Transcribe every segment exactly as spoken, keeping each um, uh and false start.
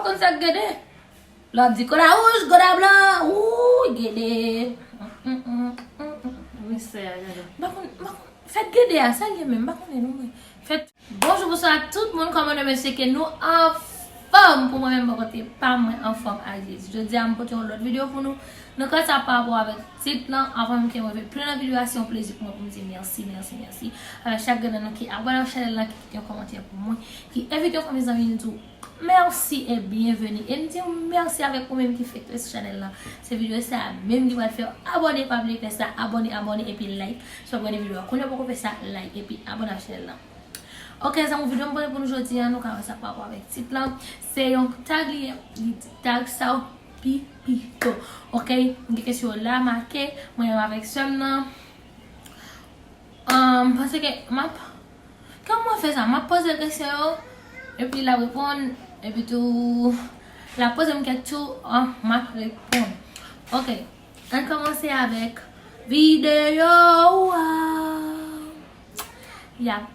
Konn sa k gede. Lè w ap di kola wouj, kola blan, wouy, gede. Misye a gade. M pa konn, m pa konn, fèt gede a, sa l ye menm, m pa konnen non mwen. Fèt. Bonjou, bonswa tout moun, kòman nou mesye ke nou anfòm? Pou mwen menm, bò kote pa mwen anfòm ak Jezi. Jodi a, m pote yon lòt videyo pou nou. Nan ka sa, pa rapò avèk tit lan, anvan menm ke mwen rive plen nan videyo a, se yon plezi pou mwen pou m di mèsi, mèsi, mèsi avèk chak grenn nan nou ki abòne ak chanèl lan, ki kite yon kòmantè pou mwen, ki envite yon fanmi zanmi nou di w mèsi e byenveni. E m di w mèsi avèk ou menm ki fèk tonbe sou chanèl lan. Se videyo sa a menm ki pral fè w abòne, pa bliye fè sa, abòne, abòne, epi like. Si w ap gade videyo a, kounye a w poko fè sa, like, epi abòne ak chanèl lan. Ok, zanmi, videyo m pote pou nou jodi a, nou ka wè sa pa rapò avèk tit lan. Se yon tag li ye, li di tag sa w pi pito. Ok, m gen kesyon la make, mwen menm avèk sè m nan. M panse ke m ap, kòman mwen fè sa? M ap poze l kesyon yo, epi l ap reponn, epi tou, l ap poze m kèk tou, m ap reponn. Ok, ann kòmanse avèk videyo a. Yap.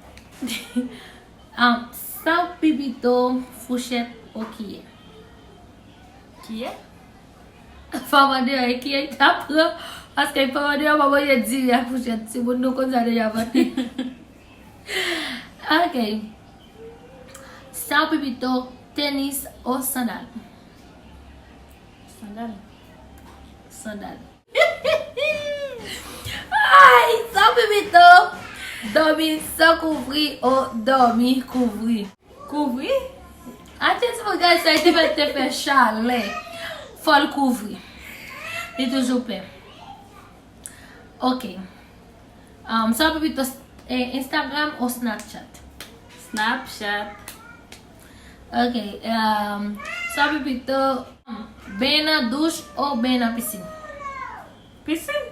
Sa w pi pito, fouchèt ou kiyè? Kiyè? Fò mande yo, e kiyè ki ta pran? Paske fò mande yo pa manje diri ak fouchèt. Timoun nou konn sa deja, mande. Ok. Sa w pi pito, tenis o sandal? Sandal. Sandal. Ay, sa w pi pito, dòmi san kouvri o dòmi kouvri? Kouvri? Atye ti bagay sa, li te fè, te fè chalè. Fò l kouvri. Li toujou pè. Ok. Um, sa w pi pito, eh, Instagram o Snapchat? Snapchat. Ok. Um, sa w pi pito, benyen nan douch o benyen nan pisin? Pisin.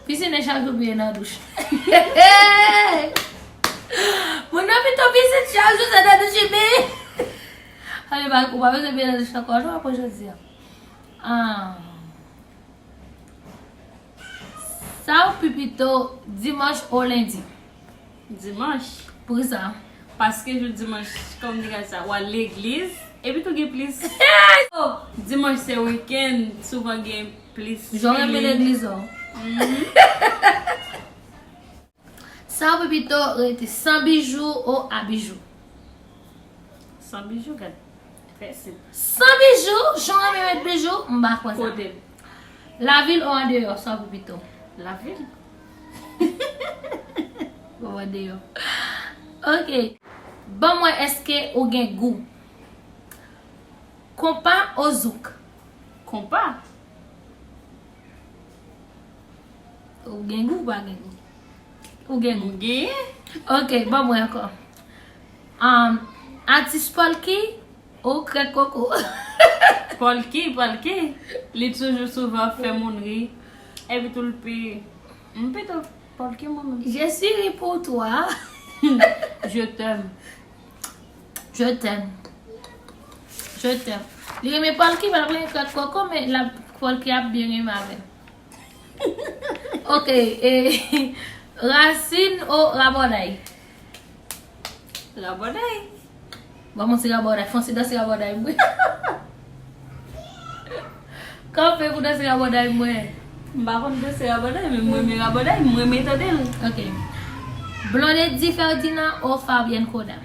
Pisin e chak jou benyen nan douch. Moun nan pito pisin chak jou se nan douch li benyen. Ale ba ou pa bezwen benyen nan douch ankò non apre jodi a. Ah. Sa w pi pito dimanch o lendi? Dimanch. Poukisa? Paske jou dimanch, kòm di sa, w al legliz, epi tou gen plis. Oh, dimanch se wikenn, souvan gen plis feeling. Jan w renmen legliz ou. Mhm. Sa w pi pito rete san bijou o a bijou? San bijou, gad. Fè senp. San bijou, jan w renmen met bijou, m pa kwè sa. Kote l? Lavil o andeyò, sa w pi pito? Lavil. Bon, andeyò. Ok. Ban m wè èske ou gen gou. Konpa o zouk? Konpa. Ou gen gou ou pa gen gou? Ou gen gou? M genyen. Ok, ban mwen ankò. Um, atis Pòlki ou krèk koko? Pòlki, Pòlki. Li toujou souvan ap fè moun ri. Epi tou l pi, m pito Pòlki mwen menm. Je suis ri pour toi. Je t'aime. Je t'aime. Je t'aime. Li renmen Pòlki, pa renmen krèk koko, men la Pòlki ap byen renmen avè l. Ok, e, rasin o rabòday? Rabòday. Ban m yon ti rabòday, fè yon ti danse rabòday, mwen. Kanpe pou danse rabòday, mwen. M pa konn danse rabòday, men mwen renmen rabòday, mwen renmen tande l. Ok. Blondedy Ferdinand o Fabienne Coda?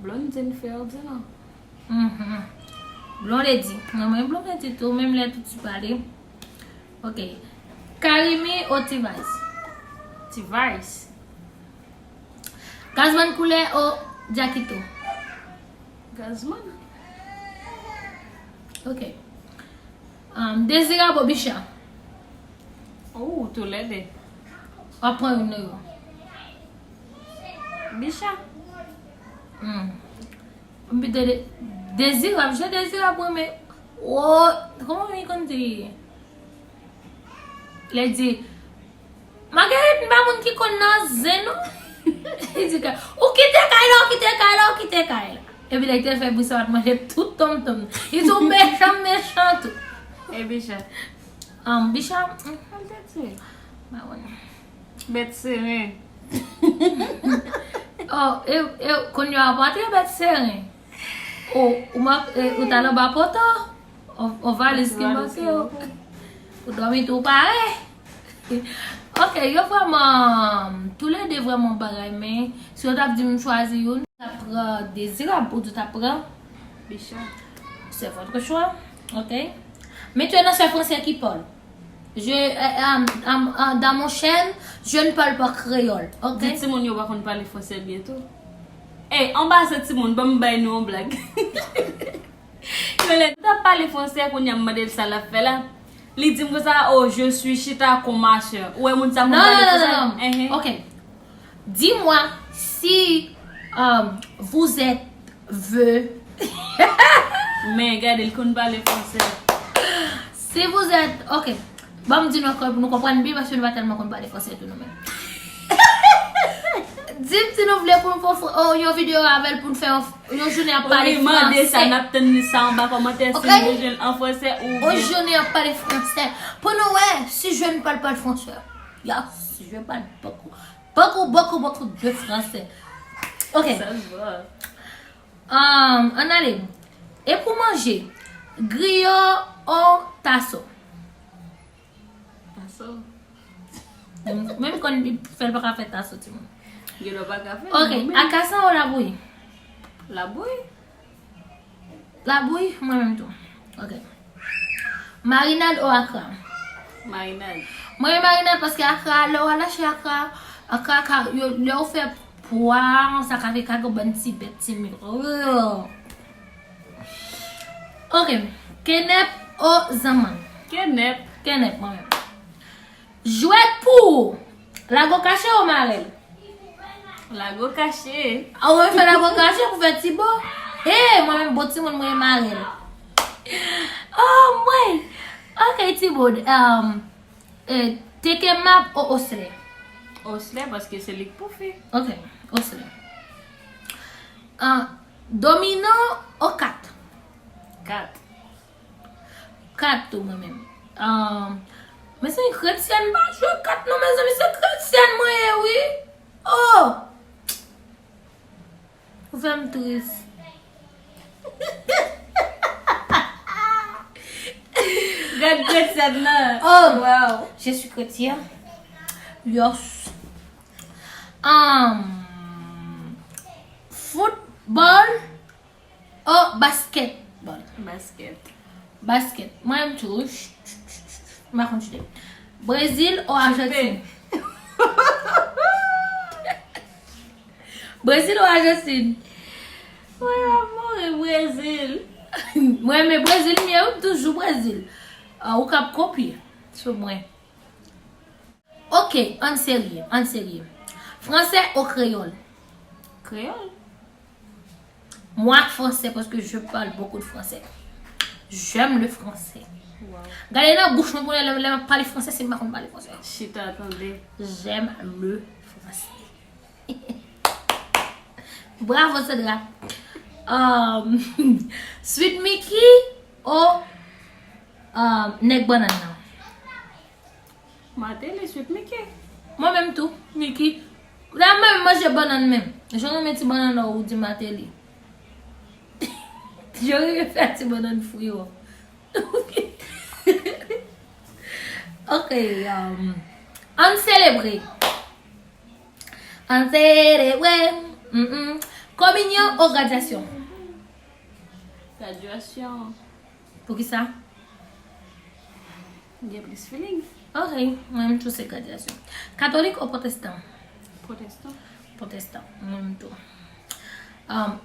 Blondedy Ferdinand. Mhm. Blondedy. Mwen renmen Blondedy tou, menm lè tou ti pale. Ok. Carimi o T-Vice? T-Vice. Gazman koulè o Jackito? Gazman. Ok. Um, Dezirab o Bicha? Ou, toulède. W ap pran youn nan yo. Bicha. Hmm. M pito de, Dezirab, jan Dezirab renmen. O, kòman li konn di? Lè di, Marguerite, m pa moun ki konn nan zen, non. Li di, ou kite kay la, ou kite kay la, ou kite kay la. Epi lè li te fè bri sa, w ap manje tout tonmtonm. Li di, ou mechan, mechan tou. E Bicha? An, Bicha, m pa konn. Bèt seren. Oh, e, e, kounye a w ap antre bèt seren. O, ou, ou t al anba poto. On valiz ki manke w. Ou dòmi tou pare. Ok, yo vrèman, toulede vrèman bagay, men si yo t ap di m chwazi youn, m t ap pran Dezirab, ou di w t ap pran Bicha. C'est votre choix, ok. Mais tu es dans ce français qui parle. Je, euh, euh, euh, euh, dans mon chaîne, je ne parle pas créole, ok. Di timoun yo pa konn pale fransè byen tou. Ey, anba se timoun, ban m bay nou yon blag. Yo lè, nou t ap pale fransè, kounye a m mande l sa l ap fè la. Li di m konsa, oh, je suis chita kon ma sœur. Ou wè moun sa konn pale fransè? Non, non, non, non. Ok. Dis-moi si, euh, vous êtes vœux. Men gade, l konn pale fransè. Si vous êtes, ok. Ban m di nou ankò pou nou konprann byen, paske nou pa tèlman konn pale fransè tou nou menm. Di m si nou vle pou m fè yon videyo avè l pou n fè yon, yon jounen ap pale fransè. Wi, mande sa, n ap tann li sa anba kòmantè, si nou bezwen l an fransè oubyen. Yon jounen ap pale fransè. Pou nou wè si je ne parle pas le français. Yes, je parle beaucoup. Beaucoup, beaucoup, beaucoup de français. Ok. Sa se bon. Um, ann ale. E pou manje, griyo o taso? Taso. Menm konn li fè l pa ka fè taso, timoun. Gen lè pa ka fè. Ok, akasan o labouyi? Labouyi. Labouyi, mwen menm tou. Ok. Marinad o akra? Marinad. Mwen marinad paske akra, lè w al achte akra, akra ka, yo, lè w fè pwa, sa ka fè ka gen bann ti bèt, ti mi. Ugh. Ok. Kenèp o zanmann? Kenèp. Kenèp, mwen menm. Jwèt pou ou. Lago kache o marèl? Lago kache. A, ou fè lago kache pou fè ti bo? He, mwen menm bon timoun mwen marèl. Oh, mwen. Ok, ti bo. Um, eh, teke map o oslè? Oslè, paske se li k pou fè. Ok, oslè. Ah, domino o kat? Kat. Kat tou mwen menm. Ah, men se yon kretyèn pa jwe kat non, mezanmi, se kretyèn mwen ye, wi. Oh! Ou fè m tris. Gad kretyèn nan. Oh, wow. Je suis chrétien. Yes. Um, football. Oh, basketball. Basket. Basket. Mwen menm tou. M pa konn chute. Brezil o Ajantin? Brezil o Ajantin? Mwen ap mouri Brezil. Mwen renmen Brezil, men m toujou Brezil. Ah, ou k ap kopye sou mwen. Ok, ann serye, ann serye. Fransè o kreyòl? Kreyòl. Moi, français, parce que je parle beaucoup de français. J'aime le français. Wow. Gade nan bouch mwen pou lè, lè, lè m ap pale fransè, si m pa konn pale fransè. Chita tande. J'aime le français. Bravo, Sandra. Um, Sweet Mickey o, um, nèg bannann nan? Martelly, Sweet Mickey. Mwen menm tou, Mickey. La mwen manje bannann menm. Jan renmen ti bannann ou di Martelly. Jan renmen fè ti bannann fri yo. Ok, um, ann selebre. Ann selebre. Mm, mm. Kominyon o gradyasyon? Gradyasyon. Poukisa? Gen plis feeling. Ok, mwen menm tou se gradyasyon. Katolik o pwotestan? Pwotestan. Pwotestan, mwen menm tou. Um,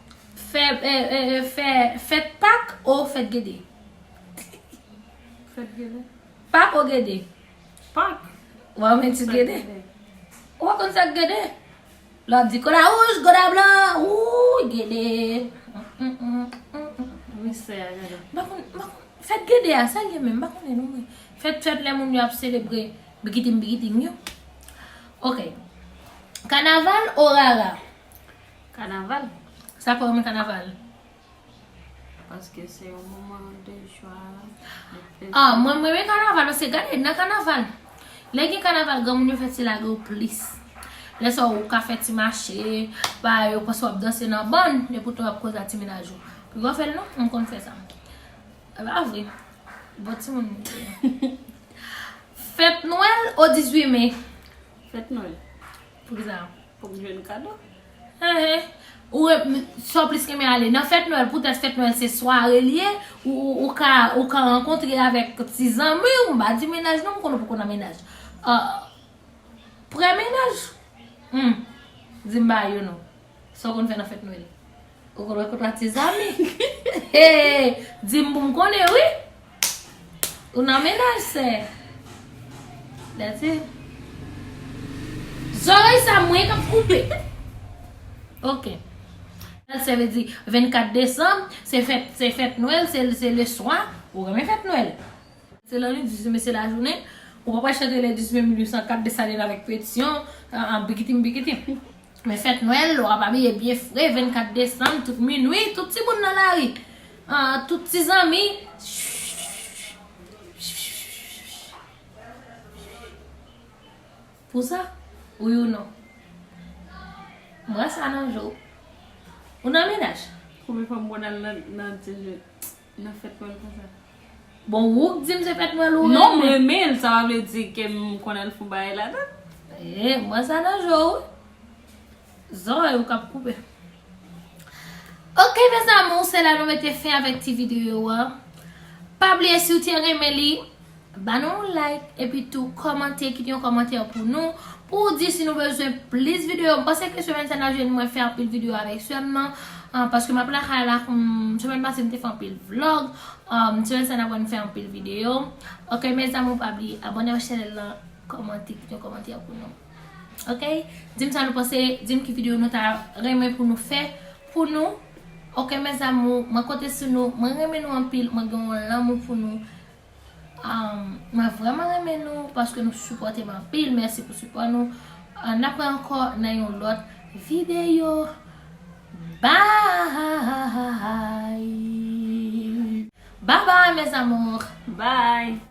fè, eh, eh, eh, fè, fèt Pak o fèt Gede? Fèt Gede. Pak o Gede? Pak. Ou pa konn ti Gede? Ou pa konn sa k Gede? Lè w ap di kola wouj, kola blan, wouy, Gede. Misè a, gade. M pa konn, m pa konn, fèt Gede a, sa l ye menm, m pa konnen non mwen. Fèt, fèt lè moun yo ap selebre bikitim, bikitim yo. Ok. Kanaval o rara? Kanaval. Sa fè w renmen kanaval? Paske se yon moman de jwa, de plezi. Ah, mwen, mwen renmen kanaval, paske gade, nan kanaval, lè gen kanaval, granmoun yo fè ti lage yo plis. Lè sa, ou ka fè ti mache, pa yo panse w ap danse nan bann, epoutan w ap koze ak ti mennaj ou. Pi gwo fè l non, m konn fè sa. E pa vre. Bon timoun. Fèt Nwèl o dizuit me. Fèt Nwèl. Poukisa? Pou m jwenn kado. Enhen. Ou re- m- sa w plis renmen ale nan fèt Nwèl, poutèt fèt Nwèl se sware l ye, ou, ou, ou ka, ou ka rankontre avèk ti zanmi w, m pa di mennaj non, m konnen w poko nan mennaj. Ah, prè mennaj? Hmm. Di m ba yo non. Sa w konn fè nan fèt Nwèl? Ou konn rankontre ak ti zanmi? Hey, di m pou m konnen wi. Ou nan mennaj, sè. That's it. Zòrèy sa mwen k ap koupe. Ok. Sa vle di vennkat desanm, se fèt, se fèt Nwèl, se, se le swa. Ou renmen fèt Nwèl? Se lannwit, dizuit me se lajounen. Ou pa pral chante le dizuit me mil uit san kat Desalin avèk Petion, an, an, bikitim, bikitim. Men fèt Nwèl, w ap abiye byen fre, vennkat desanm, tout minwi, tout timoun nan lari, ah, tout ti zanmi. Pou sa? Wi ou non? M wè sa nan je w. Ou nan mennaj? Konbyen fwa m konn al nan, nan, nan fèt Nwèl konsa? Bon, ou k di m se fèt Nwèl ou renmen. Non, m renmen l, sa pa vle di ke m konn al fè yon bagay ladan. E, m wè sa nan je w wi. Zòrèy ou k ap koupe. Ok, mes amours, se la nou mete fen avèk ti videyo a. Pa bliye, si w te renmen li, ba nou yon like, epi tou kòmante, kite yon kòmantè pou nou, pou w di si nou bezwen plis videyo. M panse ke semèn sa n a jwenn mwen fè anpil videyo avèk sè m nan, ah, paske m ap lakay la, hmm, semèn pase m te fè anpil vlog, ah, semèn sa n ap wè m fè anpil videyo. Ok, mes amours, pa bliye abòne ak chanèl lan, kòmante, kite yon kòmantè pou nou. Ok? Di m sa nou panse, di m ki videyo nou ta renmen pou nou fè pou nou. Ok, mes amours, mwen konte sou nou, mwen renmen nou anpil, mwen gen yon lanmou pou nou. Um, mwen vrèman renmen nou paske nou sipòte m anpil. Mèsi pou sipò nou. Uh, n ap wè ankò nan yon lòt videyo. Bye! Bye bye, mes amours! Bye!